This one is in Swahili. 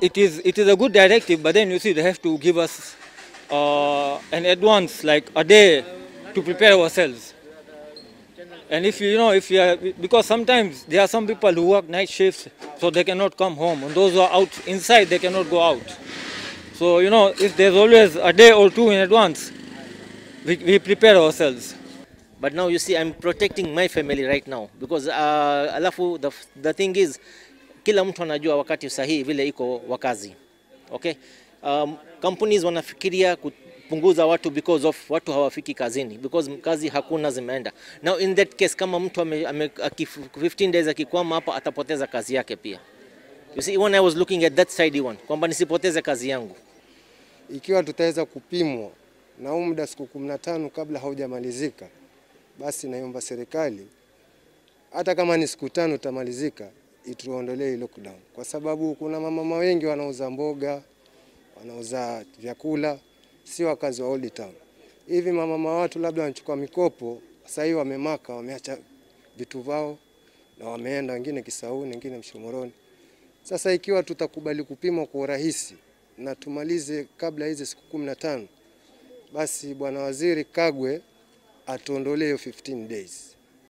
It is a good directive, but then you see they have to give us an advance, like a day, to prepare ourselves. And if you know, if you are, because sometimes there are some people who work night shifts, so they cannot come home, and those who are out inside, they cannot go out. So if there's always a day or two in advance, we prepare ourselves. But now you see I'm protecting my family right now because alafu the thing is kila mtu anajua wakati sahihi vile iko wakazi. Okay? Companies wanafikiria kupunguza watu because of watu hawafiki kazini because kazi hakuna, zimeenda. Now in that case kama mtu 15 days akikwama hapa, atapoteza kazi yake pia. You see, even I was looking at that side even kwamba nisipoteze kazi yangu. Ikiwa tutaweza kupimwa na huu muda siku 15 kabla haujamalizika, basi naomba serikali hata kama ni siku 5 utamalizika, ituondolee hii lockdown, kwa sababu kuna mamama wengi wanauza mboga, wanauza vyakula, si wakazi wa Old Town. Hivi mamama watu labda wanachukua mikopo, sasa hivi wamemaka, wameacha vitu vao na wameenda wengine Kisauni, wengine Mshomoroni. Sasa ikiwa tutakubali kupimwa kwa urahisi na tumalize kabla hizi siku 15, basi Bwana Waziri Kagwe atuondolee hiyo 15 days.